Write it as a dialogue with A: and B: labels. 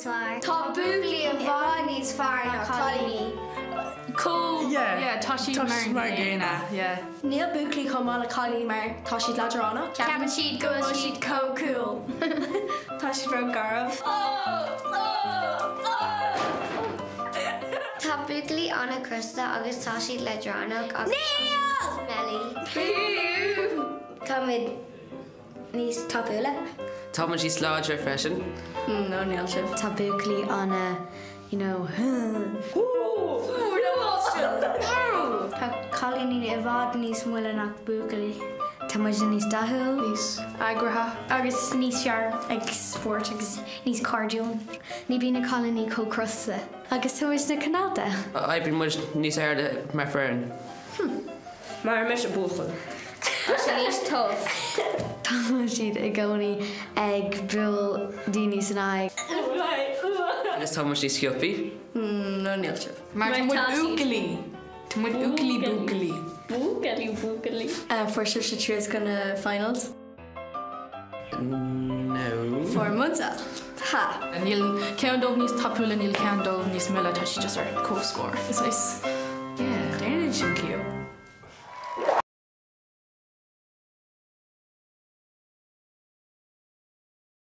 A: níos fearr. Tá buachaillí i bhfad níos fearr ná cailíní.
B: Chomh, yeah, tá siad mar an gcéanna, yeah.
C: Níl buachaillí chomh maith le cailíní mar tá siad leadránach.
A: Ceapann siad go bhfuil siad chomh cool.
C: Tá siad ró garbh.
A: Tá buachaillí an-chrosta agus tá siad leadránach agus smelly. Táimid níos tapúla.
D: Tá muid níos láidre freisin.
C: No, níl sibh.
E: Tá buachaillí ana, you know.
F: Tá cailíní i bhfad níos moille ná buachaillí.
E: Tá muid níos dathúil.
B: Níos eagraithe.
F: Agus níos fearr ag spórt agus níos cairdiúil.
E: Ní bíonn na cailíní chomh crosta. Agus tá muid cineálta.
D: Oibríonn muid níos airde mar foireann.
G: Mar mise buachaill.
A: Tá sé níos tough.
E: Tá siad i gcónaí ag bualadh daoine san aghaidh.
D: Agus tá muid níos sciobtha.
C: No, níl sibh.
B: Mar tá muid buachaillí. Tá muid buachaillí buachaillí.
H: Buachaillí buachaillí.
C: Fuair sibhse triail go na finals?
D: No.
C: Fuair muide. Ha.
B: Níl ceann dóibh níos tapúla, níl ceann dóibh níos moille, tá siad just ar comhscór. Is nice. Yeah, déanann sin ciall.